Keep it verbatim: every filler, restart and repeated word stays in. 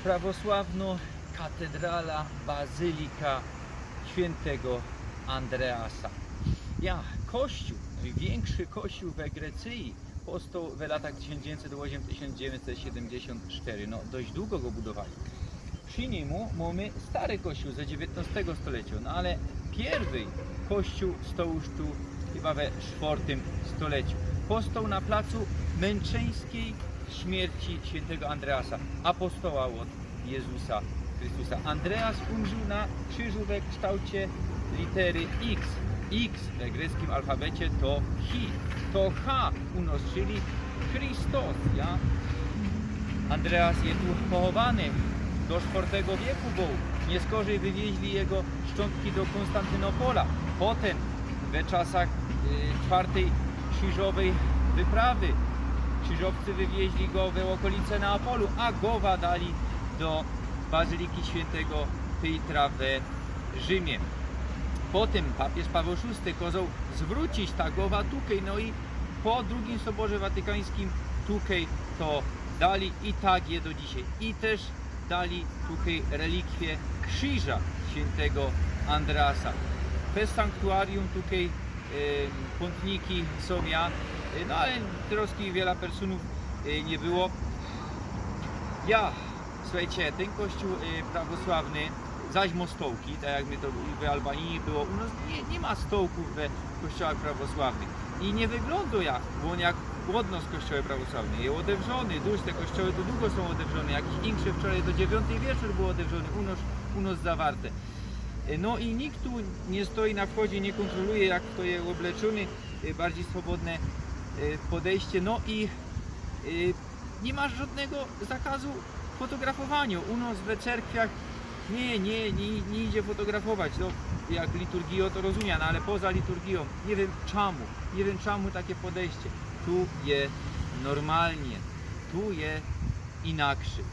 Prawosławno katedrala, bazylika świętego Andreasa. Ja, kościół, nojwiynkszi kościół we Grecyji, powstoł w latach tysiōnc dziewiyńćset ôziym, tysiōnc dziewiyńćset siedymdziesiōnt sztery. No, dość długo go budowali. Przi nimu mōmy stary kościół ze dziewiyntnostego stoleciŏ, no ale piyrwyj kościół stoł już tu chyba we sztwŏrtym stoleciu. Powstoł na placu męczeńskiej śmierci świętego Andreasa, apostoła od Jezusa Chrystusa. Andreas umrził na krzyżu we kształcie litery X. X we greckim alfabecie to chi. To H u nos, czyli Christos, ja? Andreas je tu pochowany. Do sztwŏrtego wieku bōł. Niyskorzej wywieźli jego szczątki do Konstantynopola. Potym, we czasach y, czwŏrtyj krzyżowej wyprawy, krzyżowcy wywieźli go we ôkolice Neapolu, a gowa dali do bazyliki świętego Piotra we Rzymie. Potym papiyż Paweł szōsty kozoł zwrōcić ta gowa tukej, no i po drugim Soborze Watykańskim tukej to dali i tak je do dzisiej. I tyż dali tukej relikwie krzyża świętego Andreasa. Bez sanktuarium tukej e, pōntniki sōm, ja, e, no ale troski wiela personōw e, niy było. Ja, słuchejcie, tyn kościół e, prawosławny zaś mŏ stołki, tak jak my to w Albanii było. U nos niy, niy ma stołkōw we kościołach prawosławnych. I niy wyglōndŏ jak, bo ôn jak ôd nos kościoły prawosławne je ôdewrzōny, duś te kościoły to dugo sōm ôdewrzōne, jakiś inkszy wczorej do dziewiyntej wieczōr bōł ôdewrzōny, u nos, u nos zawarte. E, no i nikt tu niy stoi na wchodzie, niy kōntroluje, jak fto je ôbleczōny, e, bardzij swobodne e, podejście. No i e, niy ma żŏdnego zakazu fotografowaniŏ. U nos we cerkwiach niy, niy, niy, niy idzie fotografować. No, jak liturgijŏ to rozumia, no ale poza liturgijōm niy wiym czymu, niy wiym czymu take podejście. Tu je normalnie, tu je inakszy.